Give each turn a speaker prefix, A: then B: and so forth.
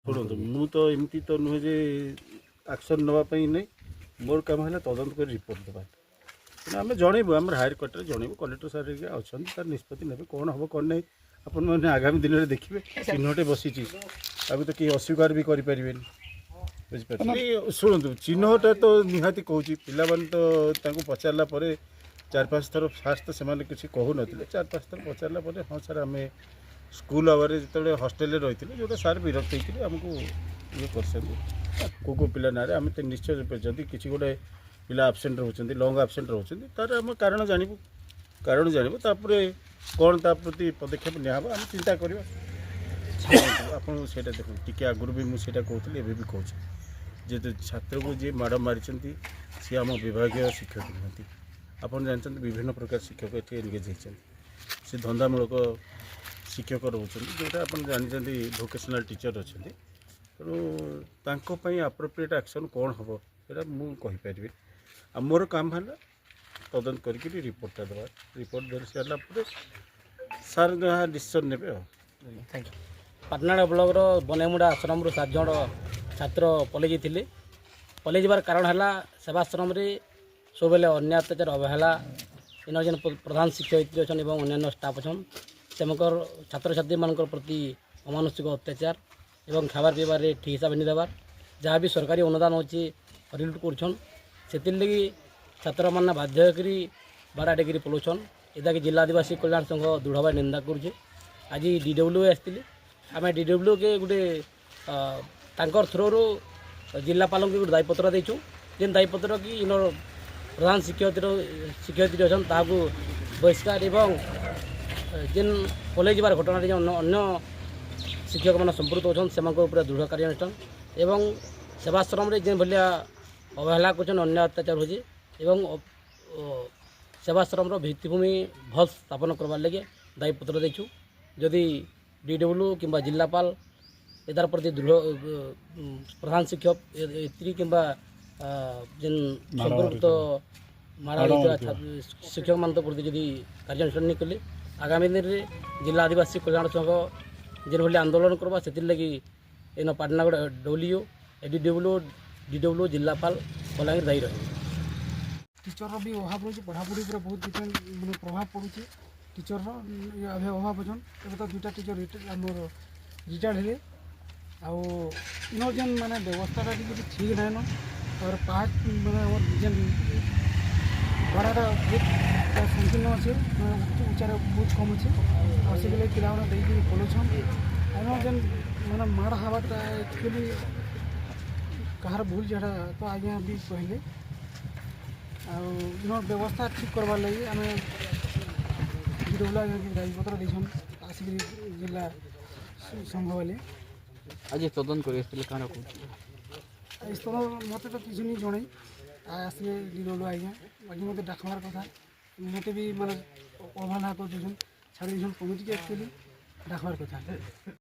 A: ଶୁଣନ୍ତୁ, ମୁଁ ତ ଏମିତି ତ ନୁହେଁ ଯେ ଆକ୍ସନ୍ ନେବା ପାଇଁ ନାହିଁ। ମୋର କାମ ହେଲା ତଦନ୍ତ କରି ରିପୋର୍ଟ ଦେବା। ତେଣୁ ଆମେ ଜଣେଇବୁ, ଆମର ହାୟର କୋର୍ଟରେ ଜଣେଇବୁ। କଲେକ୍ଟର ସାର୍ ହେରିକା ଅଛନ୍ତି, ତାର ନିଷ୍ପତ୍ତି ନେବେ। କ'ଣ ହେବ କ'ଣ ନାହିଁ, ଆପଣମାନେ ଆଗାମୀ ଦିନରେ ଦେଖିବେ। ଚିହ୍ନଟେ ବସିଛି, ତାକୁ ତ କେହି ଅସ୍ୱୀକାର ବି କରିପାରିବେନି, ବୁଝିପାରୁଛନ୍ତି? ଶୁଣନ୍ତୁ, ଚିହ୍ନଟା ତ ନିହାତି କହୁଛି। ପିଲାମାନେ ତ ତାଙ୍କୁ ପଚାରିଲା ପରେ ଚାରି ପାଞ୍ଚ ଥର, ଫାଷ୍ଟ ତ ସେମାନେ କିଛି କହୁନଥିଲେ, ଚାରି ପାଞ୍ଚ ଥର ପଚାରିଲା ପରେ, ହଁ ସାର୍, ଆମେ ସ୍କୁଲ ଆୱାରରେ ଯେତେବେଳେ ହଷ୍ଟେଲରେ ରହିଥିଲେ, ଯେଉଁଟା ସାର୍ ବିରକ୍ତ ହେଇକିରି ଆମକୁ ଇଏ କରିଛନ୍ତି। କେଉଁ କେଉଁ ପିଲା ନାଁରେ ଆମେ ତ ନିଶ୍ଚୟ, ଯଦି କିଛି ଗୋଟେ ପିଲା ଆବସେଣ୍ଟ ରହୁଛନ୍ତି, ଲଙ୍ଗ୍ ଆବସେଣ୍ଟ ରହୁଛନ୍ତି, ତାର ଆମେ କାରଣ ଜାଣିବୁ। କାରଣ ଜାଣିବୁ, ତାପରେ କ'ଣ ତା ପ୍ରତି ପଦକ୍ଷେପ ନିଆହେବ, ଆମେ ଚିନ୍ତା କରିବା। ଆପଣ ସେଇଟା ଦେଖନ୍ତୁ, ଟିକେ ଆଗରୁ ବି ମୁଁ ସେଇଟା କହୁଥିଲି, ଏବେ ବି କହୁଛି। ଯେହେତୁ ଛାତ୍ରକୁ ଯିଏ ମାଡ଼ ମାରିଛନ୍ତି, ସିଏ ଆମ ବିଭାଗୀୟ ଶିକ୍ଷକ ନୁହନ୍ତି। ଆପଣ ଜାଣିଛନ୍ତି, ବିଭିନ୍ନ ପ୍ରକାର ଶିକ୍ଷକ ଏଠି ଏନଗେଜ୍ ହେଇଛନ୍ତି। ସେ ଧନ୍ଦାମୂଳକ ଶିକ୍ଷକ ରହୁଛନ୍ତି, ଯେଉଁଟା ଆପଣ ଜାଣିଛନ୍ତି, ଭୋକେସନାଲ୍ ଟିଚର୍ ଅଛନ୍ତି। ତେଣୁ ତାଙ୍କ ପାଇଁ ଆପ୍ରୋପ୍ରିଏଟ୍ ଆକ୍ସନ୍ କ'ଣ ହେବ, ସେଇଟା ମୁଁ କହିପାରିବି। ଆଉ ମୋର କାମ ହେଲା ତଦନ୍ତ କରିକିରି ରିପୋର୍ଟଟା ଦେବା। ରିପୋର୍ଟ ଦେଇ ସାରିଲା ପରେ ସାର୍ ଯାହା ଡିସିସନ୍ ନେବେ ଆଉ।
B: Thank you. Patnagarh ବ୍ଲକର ବନେଇମୁଣ୍ଡା ଆଶ୍ରମରୁ ସାତ ଜଣ ଛାତ୍ର ପଲେଇ ଯାଇଥିଲେ। ପଲେଇ ଯିବାର କାରଣ ହେଲା, ସେବାଶ୍ରମରେ ସବୁବେଳେ ଅନ୍ୟାୟ, ଅତ୍ୟାଚାର, ଅବହେଳା। ଇନ ଯେନ୍ ପ୍ରଧାନ ଶିକ୍ଷୟିତ୍ରୀ ଅଛନ୍ ଏବଂ ଅନ୍ୟାନ୍ୟ ଷ୍ଟାଫ୍ ଅଛନ୍, ସେମାନଙ୍କର ଛାତ୍ରଛାତ୍ରୀମାନଙ୍କର ପ୍ରତି ଅମାନୁଷିକ ଅତ୍ୟାଚାର ଏବଂ ଖାଇବାର ପିଇବାରେ ଠିକ୍ ହିସାବରେ ନି ଦେବାର, ଯାହା ବି ସରକାରୀ ଅନୁଦାନ ଅଛି ହରିଲୁଟ୍ କରୁଛନ୍। ସେଥିର୍ଲାଗି ଛାତ୍ରମାନେ ବାଧ୍ୟ ହେଇକରି ବାଡ଼ା ଡେକିରି ପଲଉଛନ୍। ଏଟାକି ଜିଲ୍ଲା ଆଦିବାସୀ କଲ୍ୟାଣ ସଂଘ ଦୃଢ଼ ଭାବେ ନିନ୍ଦା କରୁଛେ। ଆଜି ଡି ଡବ୍ଲ୍ୟୁ ଆସିଥିଲେ। ଆମେ ଡି ଡବ୍ଲ୍ୟୁକେ ଗୋଟେ ତାଙ୍କର ଥ୍ରୋରୁ ଜିଲ୍ଲାପାଳଙ୍କୁ ଗୋଟେ ଦାୟୀପତ୍ର ଦେଇଛୁ, ଯେନ୍ ଦାୟୀପତ୍ର କି ଇନର ପ୍ରଧାନ ଶିକ୍ଷୟିତ୍ରୀ ଅଛନ୍, ତାହାକୁ ବହିଷ୍କାର ଏବଂ ଯେନ୍ ପଲେଇ ଯିବାର ଘଟଣାରେ ଯେନ୍ ଅନ୍ୟ ଶିକ୍ଷକମାନେ ସମ୍ପୃକ୍ତ ଅଛନ୍, ସେମାନଙ୍କ ଉପରେ ଦୃଢ଼ କାର୍ଯ୍ୟାନୁଷ୍ଠାନ ଏବଂ ସେବାଶ୍ରମରେ ଯେନ୍ ଭଳିଆ ଅବହେଳା କରୁଛନ୍, ଅନ୍ୟାୟ ଅତ୍ୟାଚାର ହେଉଛି ଏବଂ ସେବାଶ୍ରମର ଭିତ୍ତିଭୂମି ଭଲ୍ ସ୍ଥାପନ କରବାର୍ ଲାଗି ଦାୟୀପତ୍ର ଦେଇଛୁ। ଯଦି ଡି ଡବ୍ଲ୍ୟୁ କିମ୍ବା ଜିଲ୍ଲାପାଳ ଏତାର ପ୍ରତି ଦୃଢ଼ ପ୍ରଧାନ ଶିକ୍ଷକ ଏତ୍ରୀ କିମ୍ବା ଯେନ୍ ସମ୍ପୃକ୍ତ ମାଡ଼ ହେଇଥିବା ଶିକ୍ଷକମାନଙ୍କ ପ୍ରତି ଯଦି କାର୍ଯ୍ୟାନୁଷ୍ଠାନ ନେଇ କଲେ, ଆଗାମୀ ଦିନରେ ଜିଲ୍ଲା ଆଦିବାସୀ କଲ୍ୟାଣ ସଂଘ ଯେନ୍ ଭଳି ଆନ୍ଦୋଳନ କରବା, ସେଥିର୍ଲାଗି N Patnagarh W, A D W, D W, ଜିଲ୍ଲାପାଳ ବଲାଙ୍ଗୀର ଦାୟୀ ରହିବେ।
C: ଟିଚର୍ର ବି ଅଭାବ ରହୁଛି। ପଢ଼ାପଢ଼ି ଉପରେ ବହୁତ ଡିପେଣ୍ଡ, ମାନେ ପ୍ରଭାବ ପଡ଼ୁଛି। ଟିଚର୍ର ଏବେ ଅଭାବ ଅଛନ୍। ଏବେ ତ ଦୁଇଟା ଟିଚର୍ ଆମର ରିଟାୟାର୍ଡ଼ ହେଲେ। ଆଉ ଇନର ଯେନ୍ ମାନେ ବ୍ୟବସ୍ଥାଟା ଟିକେ ବି ଠିକ୍ ନାଇଁନ। ତାପରେ ପାହାଚ, ମାନେ ଆମର ଯେନ୍ ଭାଡ଼ାଟା ବହୁତ ସଂକୀର୍ଣ୍ଣ ଅଛେ, ମାନେ ଉଚ୍ଚାରେ ବହୁତ କମ୍ ଅଛେ। ଆଉ ସେଥିଲାଗି ପିଲାମାନେ ଦେଇକିରି ପଲଉଛନ୍। ଆମର ଯେନ୍ ମାନେ ମାଡ଼ ହେବାଟା ଆକ୍ଚୁଆଲି କାହାର ଭୁଲ ଯେଟା ତ ଆଜ୍ଞା ବି କହିଲେ। ଆଉ ଇନର ବ୍ୟବସ୍ଥା ଠିକ୍ କରବାର୍ ଲାଗି ଆମେ ଡି ଡବ୍ଲ୍ୟୁ ଆଜ୍ଞା ଦାବିପତ୍ର ଦେଇଛନ୍ ଆସିକିରି ଜିଲ୍ଲା ସଂଘ ବାଲେ।
D: ଆଜି ତଦନ୍ତ କରି ଆସିଥିଲେ, କାଣା କହୁଥିଲେ?
C: ସ୍ତର ମୋତେ ତ କିଛି ନି ଜଣେଇ ଆସିଲେ ଡି ଡବ୍ଲ୍ୟୁ ଆଜ୍ଞା। ବାକି ମୋତେ ଡାକବାର କଥା, ମୋତେ ବି ମାନେ ଅବହେଳା କରିଦେଉଛନ୍, ଛାଡ଼ି ଦେଇଛନ୍। କମିଟିକି ଆକ୍ଚୁଆଲି ଡାକବାର କଥା।